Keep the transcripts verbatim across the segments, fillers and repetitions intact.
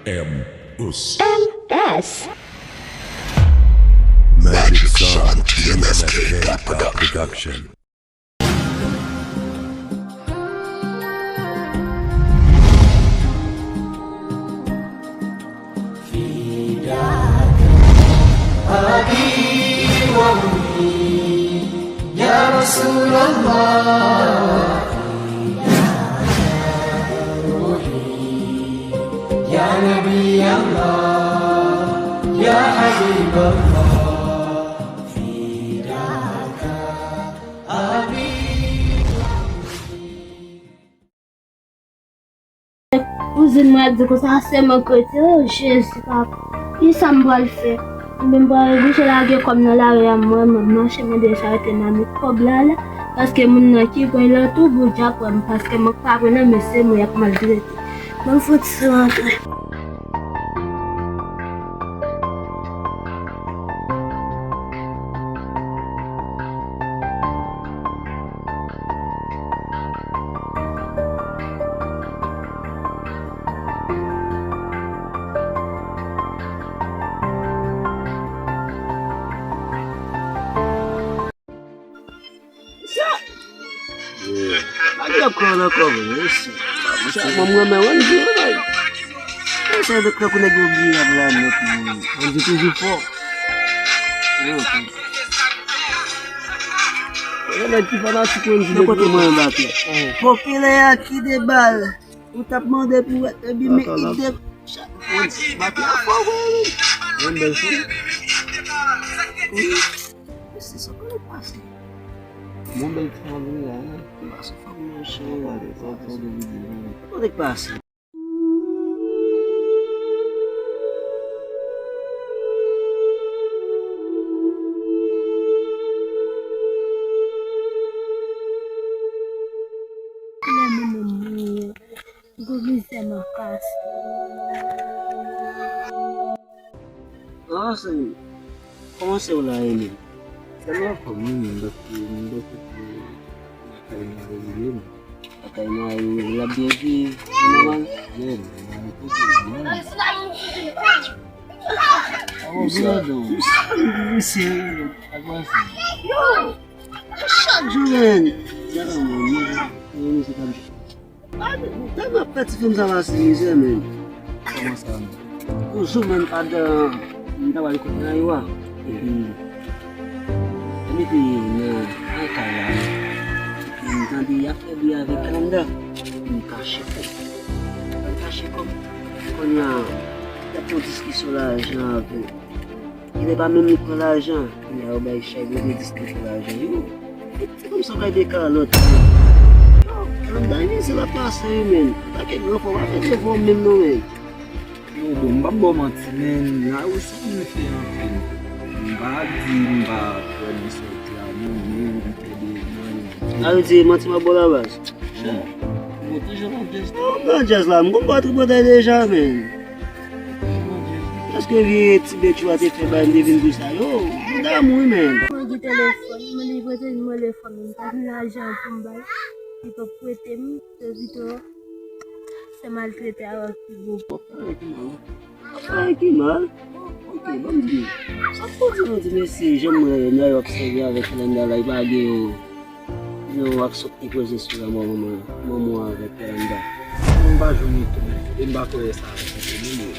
M S. M S. Magic Sound T M F K Production. Kouzin mwen ap di konsa, se mwen k rete. O Jezi, papa, kisa m pral fè? Mwen pral oblije lage kòm nan lari a, mwen, mwen mache mande sa rete nan mi kòb la, la, paske moun nan ki pran lè tou, boudja pran m, paske mwen pa pran nan, men se mwen y ap maltrete. Mwen fouti rantre. Sa! Bagay ap pran ankò vre, mesye. Sa, mwen, mwen renmen Wendy, wi, bay. Mesye, tankou nèg yo bliye ap la nèt, wi. Wendy toujou fò. Wi, ok. Yon nèg ki fanatik Wendy. Nan kote mwen anbake. Popilè a ki de bal. Ou t ap mande pou wè te bi men ide. Chak fwa bat la fò vre wi. Yon bèl fò. Wi. Se sa k ap pase. Yon bèl fò vre la. Pase fò mwen chè. Kote k pase? Lè moun nan mouri, gwo mizè nan kas. Ah, se kòman se w la, Emil? Sa va fò mwen menm, paske m panse ke lakay mwen reveye m. Lakay mwen reveye m, l ap byen viv, se nòmal. Yeah, man, mwen kote mwen. Chak jou, men. Gade mwen, mwen, mwen, se pa Ah, tèlman pè ti fim sa pase mizè, men. Kòman sa, men? Yon jou, men, adan, m ta pral kote nan yo a. Epi, epi, nan, nan kay la, epi m tande y ap fè bri avèk Kalanda. Epi m kache kò m. M kache kò m. Kounye a, y ap fè yon diskisyon lajan avè Genlè pa menm li k pran lajan. Kounye a yo bay chak gwo de dis li pran lajan yo. Se kòmsi yo bay de kalòt. Yo, Kalanda, mizè l ap pase wi, men. Pa gen gran fò, pa fè devwa w menm non, men. Yo, bon, m p ap ba w manti, men, la yo sa m fè anpil. M pa di m pa kwè nan sòti a non, men m fè de mwen. A yo di manti m ap ba w la baz. Bon. Bon, toujou nan djaz. Bon, nan djaz la, m konn ba w tripotay deja, men. Èske vye ti bèt yo a te fè bay m te vin pou sa yo? M damou wi, men. Mwen gen telefòn, mwen li prete nimewo telefòn mwen, m pa gen lajan pou m bay. Li p ap prete m, se pito se maltrete a ki bon. Ay, ki mal. Ay, ki mal. Ok, ban m di. Sa pou di nou di mesye, jan m wè nèg yo ap sèvi avèk Kalanda la, li pa gen yon, yon aksyon ki poze sou lanmò manman, manman avèk Kalanda. Mwen m pa jwenn yon tou, e m pa kwè sa avèk yon moun.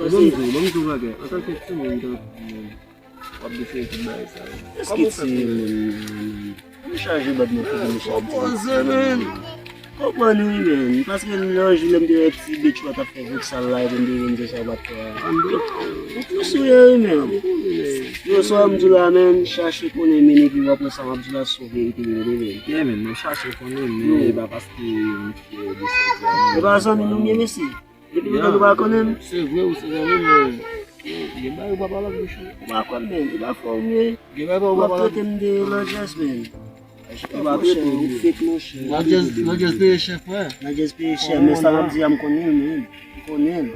Ban m di w, ban m di w bagay, antanke timoun, tankou w ap defeye tout bagay sa yo. Èske ti moun, m chaje bad mwen pou m chaje. Poze, men. Konprann wi, men. Paske lòt jou lè m te wè ti bèt yo a t ap fè voksal la, epi m te vin di sa w pa t fè a. Ou tou sou yo wi, men. Yo, sa m di w la, men, chache konnen, men, epi w ap wè sa m ap di w la, se yon verite, men, men. Yeah, men, mwen chache konnen, men e pa paske m fè de sa, men. E pa zanmi nou m ye, mesye. Depi lontan nou pa konnen m. Se vre, ou se zanmi m, men gen bagay ou pa pale ak bouch ou. Ou pa kwè m, men. Ou pa fè w, men. Gen bagay ou pa pale. W ap trete m de landjès, men. Ou pa trete m. Ou fake, monchè. Landjès, landjès peye chè, frè. Landjès peye chè, men sa m ap di a, m konnen l, men. M konnen l.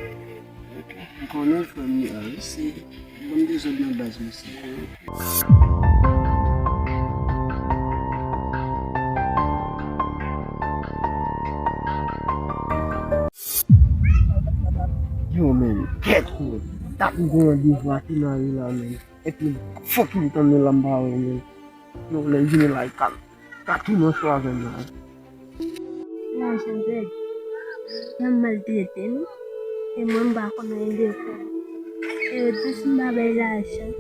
M konnen l, frè m, ah, se, ban m dezòd nan baz, mesye. Yo, men, kèt, men. Dat m gen randevou ak Inari la, men. Epi, fòk li tann men la m pa wè, men. Yo, lè l vini la, li ka, ka tou nan cho avè m la. Lajan rèd. Y ap maltrete m. E mwen, m pa konn anyen de kò. E yo di si m pa bay lajan,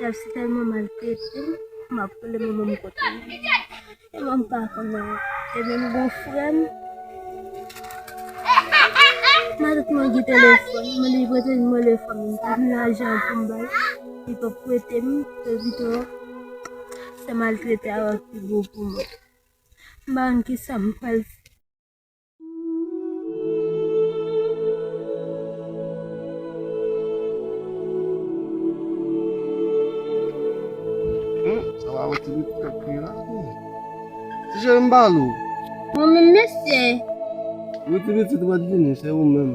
y ap sitèlman maltrete m, m ap rele manman m kote m. E mwen m pa konn anyen. Ebyen, m gon frè m. Matant mwen gen telefòn. Mwen li prete m telefòn. M pa gen lajan pou m bay. Li p ap prete m. Yo pito fè maltrete a pi gwo pou mwen. M pa konn kisa m pral fè. Hmm, sa va wè ti pitit k ap kriye la. Hmm. Ti cheri, m pale w. Mwen menm, mesye. Wi, ti pitit, ou pa t vini, se ou menm.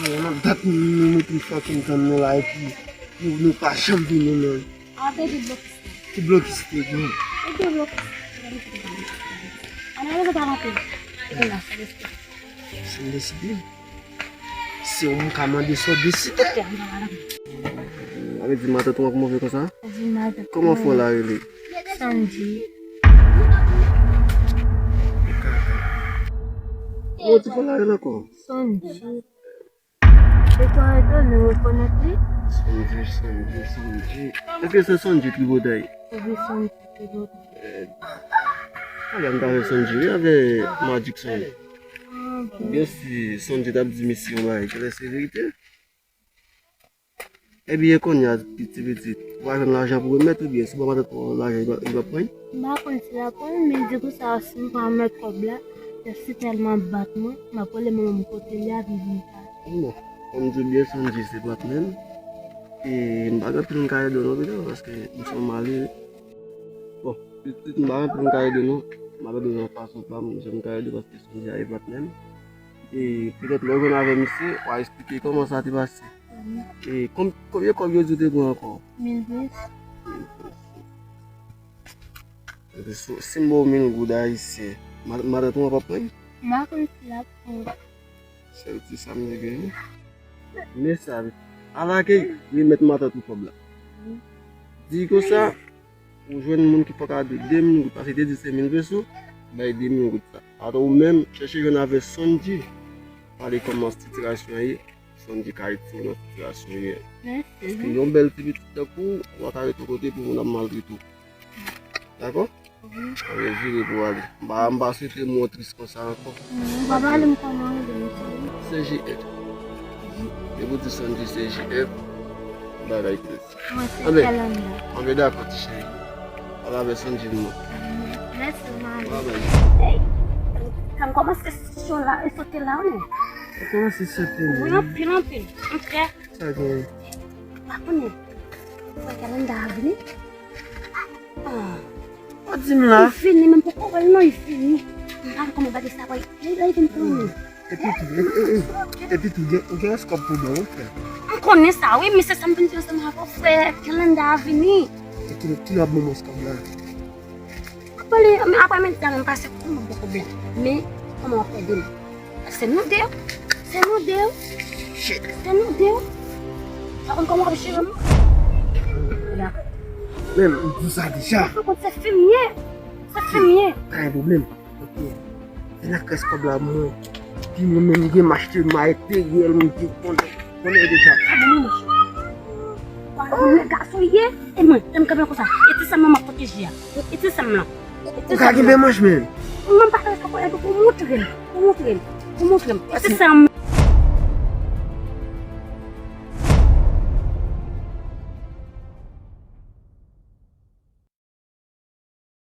Yo, nan dat nou, nou mete m fakin tann nou la, epi nou, nou pa janm vini, men. A, te di blokis la. Ki blokis te gen? Te di blokis. Ann ale, nou pa rantre. Epi la, sa deside. Sa m deside? Se ou m ka mande sa w deside. Ok, ann ale. Sa vle di matant ou an move konsa? Di matant. Kòman fò la rele? Sanji. Kòman ti fò la rele ankò? Sanji. E twa etone rekonèt li? Sanji, Sanji, Sanji. Èske se Sanji tripotay? Wi, Sanji tripotay. Eh, ale m ta fè Sanji, wi, avè Magic Sanji. Ah, bon. Oubyen si Sanji t ap di misye yon bagay, kèlè se verite? Ebyen, kounye a, ti pitit, ou pa jwenn lajan pou remèt oubyen si w pa mande pou lajan, li p ap, li p ap pran? M pa konn si l ap pran, men di konsa, si m pa remèt kòb la, y ap sitèlman bat mwen, m ap rele manman m kote li a, vin vin pa. Bon, kòm m di w byen, Sanji se patnè m, e m pa gen anpil m ka ede w non, pito, paske m se yon malere. Bon, pitit, m pa gen anpil m ka ede w non, m ap ede w nan fason pa m, jan m ka ede w, paske Sanji a e patnè m. E petèt lè w jwenn avè misye, w a eksplike kòman sa te pase. E konb-, konbyen kòb yo di w te pran ankò? Mil ven. Mil ven. Epi si, si m ba w mil goud ayisyen, ma-, matant ou an p ap pran? M pa konn si l ap pran. Sèl ti sa m te genyen. Men sa, ala ke remèt matant ou kòb la. Di konsa, ou jwenn moun ki fè w kado de mil goud, paske li te di se mil peso, bay de mil goud sa. Atò ou menm, chèche jwenn avè Sonji, pale kòman sitiyasyon an ye, Sonji ka ede w nan sitiyasyon ou ye. Mèsi. Paske yon bèl ti pitit tankou w, ou pa ka rete yon kote pou moun ap maltrete w. Dakò? Wi. Anben, vire pou w ale. M pa, m pa swete mwen tris konsa ankò. Wi, ou pa pale m kòman w rele, mesye. C J F. Depi w di Sonji C J F, bagay tris. Mwen se Calanda. Anben, dakò, ti cheri. Pale avè Sonji pou mwen. Mèsi, mari. Babay. Hey, sa m kòmanse cho la, e sote la, wi. Ou kòmanse sote, wi, wi, anpil, anpil. M frè. Sa gen? Pa konnen. Frè Calanda a vini. Ah. Ou di m la? Li vini, men m poko wè l non, li vini. M pa konn kòman bagay sa, wè. Li la, li vin pran nou. Epi tou, e, e, e, epi tou, gen, ou gen eskòp pou ban w, frè. M konnen sa, wi, men se sa m vin di ansanm avè w, frè. Calanda a vini. E ki, ki lè w ap ban mwen eskòp la? Apre li, men apre men sa, men m pase pou mwen poko byen. Men, kòman w ap ede m? Se nou de. Se nou de. Shit. Se nou de. Pa konn kòman w ap jere m. Men, m di w sa deja. Ou pa konn se fim ye. Se fim ye. Pa gen pwoblèm. Ok. Vin ak rès kòb la, mwen. Pi mwen menm gen mache materyèl, mwen gen konnen, konnen deja. Sa bon, mwen, monchè. Wa, mwen gason ye, e mwen, lè m kanpe konsa. E ti sè m lan m ap pwoteje a. E ti sè m lan. Ou ka kenbe manch, men. Mwen pa ka rete pou, pou montre m. Pou montre m. Pou montre m. E ti sè m.